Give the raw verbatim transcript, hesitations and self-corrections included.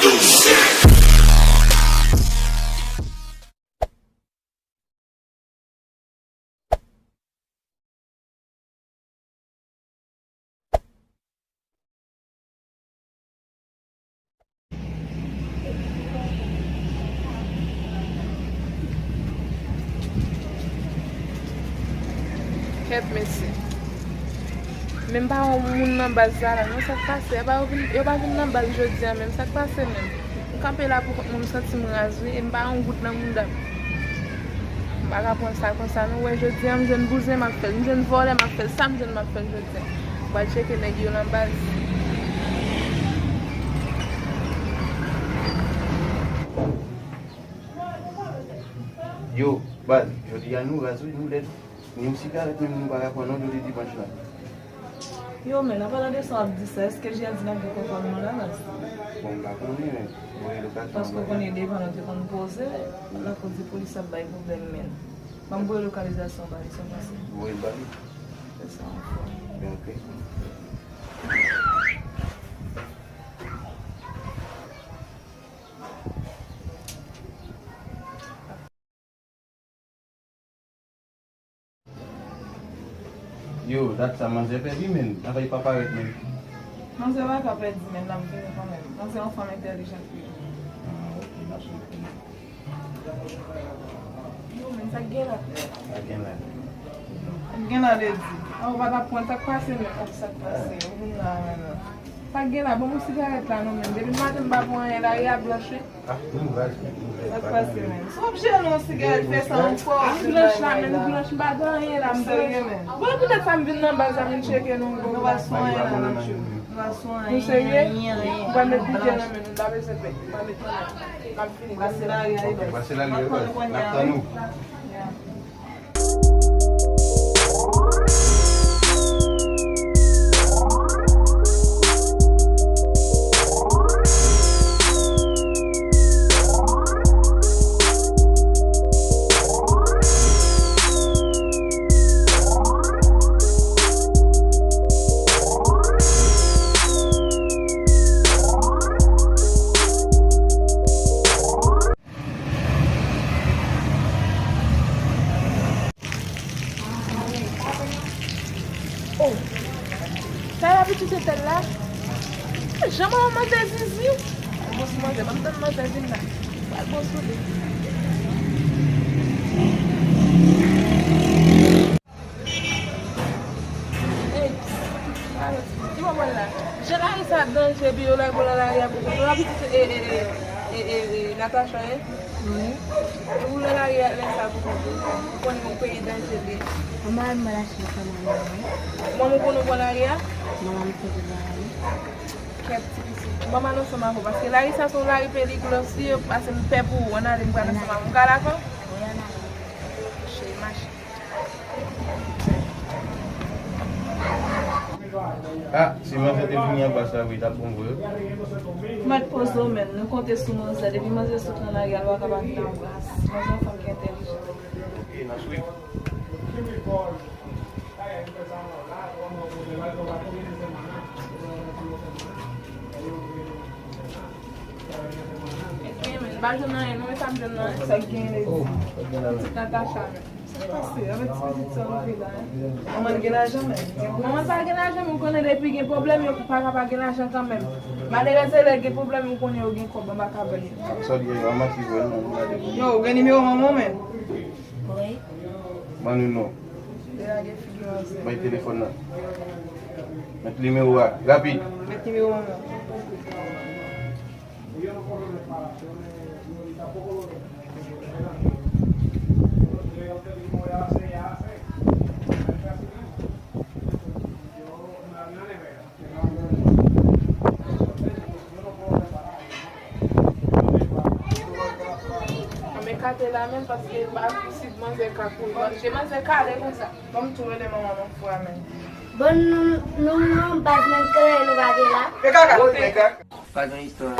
Kèt mesye. Men m pa wè moun nan baz sa la, non, sa k pase? Yo pa vin, yo pa vin nan baz jodi a menm, sa k pase menm? M kanpe la pou kont mwen, m santi m raz, wi, e m pa yon gout nan mouda m. M pa ka pran sa konsa, non, wè, jodi a, m jwenn bouzen, m ap fè l, m jwenn vòlè, m ap fè l, sa m jwenn, m ap fè l jodi a. M pral tcheke nèg yo nan baz. Yo, baz, jodi a nou raz wi, nou lèd. Ni yon sigarèt menm nou pa ka pran non jodi dimanch la. Yo, men, an palan de sa w ap di sa, èske Jiyadi n ap gen kontwòl nou la, baz? Bon, m pa konnen, men, voye lokasyon. Paske w konnen devan nou te konn poze, lakoz di polis ap bay pwoblèm, men. Ban m voye lokalizasyon ba li, sa w panse? Voye l ba li. Fè sa yon fwa. Ben, oke. Yo, dat sa manzè pèdi, men. Avè l pa parèt, men. Manzè pa ka pèdi, men, l ap vini kanmenm. Manzè yon fanm entèlijant, wi. Ah, oke, n ap suiv. Yo, men, sa k gen la? Sa k gen la? Sa k gen la, Lady? A, ou pa t ap pran, sa k pase, men? Sa k pase? Ou vin la, men, non. Sa k gen la? Ban m yon sigarèt la, non, men. Depi maten, m pa pran anyen, lari a blanch, wi. Ah, nou raz, nou raz. Sa k pase, men? Si w ap jere yon sigarèt, fè sa yon fwa. M blanch la, men, m blanch, m pa gen anyen la, m blanch. Serye, men? Bon, poutèt sa m vin nan baz la, vin tcheke nou. Nou pa sou anyen la, m ap tcheke. Nou pa sou anyen. Nou serye? Anyen, anyen. M pral met bidjè nan men nou, m pa bezwen pè. M pral met nan men nou. M ap fini. Pase lari a, baz. Pase lari a, baz. N ap tann ou. Oh! Sa la pitit etèl la? Jan manman manzè zizi? Al bon sou manzè, ban m tann manzè vin la. Al bon sou li. Ey, alo, ki bò w pral la? Jan lari sa danje, epi yo lage w nan lari a pou kont ou. Epi se, e, e, e, e, e, e, Natacha, e? Wi. Ou nan lari a lè sa pou kont ou. Ou konnen yon peyi danje li ye. Manman al mwen achte sa manman, wi. Manman w konnen w pran lari a? Manman m konnen bagay, wi. Kèt ti pitit. Manman ansanm avè w, paske lari sa se yon lari peligwòs li ye, paske m pè pou ou. Ann ale, m pral ansanm avè w. M ka al avè w? Wi, ann ale. Cheri, mache. Ah, si manzè te vini anba sa, wi, t ap bon vre. Mèt poze w, men, nou konte sou manzè. Depi manzè sot nan lari a, l pa ka pa vin anba. Manzè yon fanm ki entèlijan. Ok, n a swiv. Ok, men, m pa jwenn anyen, non, men sa m jwenn nan, sa k gen, Lady? Oh, sa k gen la, men? Pitit Natacha, men. Sa k pase avèk ti pitit sa rive la, en? Manman l gen lajan, men. Manman pa gen lajan, men ou konnen depi gen pwoblèm, yo pa ka pa gen lajan kanmenm. Malerèz, lè gen pwoblèm, ou konnen yo gen kòb anba kabann yo. Sa w di yo, yo manti vre, non, nou gade pou nou. Yo, ou gen nimewo manman w, men? Wi. Ban nou non. Degage figi manzè. Bay telefòn nan. Met nimewo a, rapid. Met nimewo manman w. Ann ekate la menm, paske m pa posib manzè ka kouri. Manzè, manzè kale konsa. Ban m tou rele manman m yon fwa menm. Bon, nou, nou, nou, baz menm kreye nou pa gen la. E kaka. Pa gen istwa.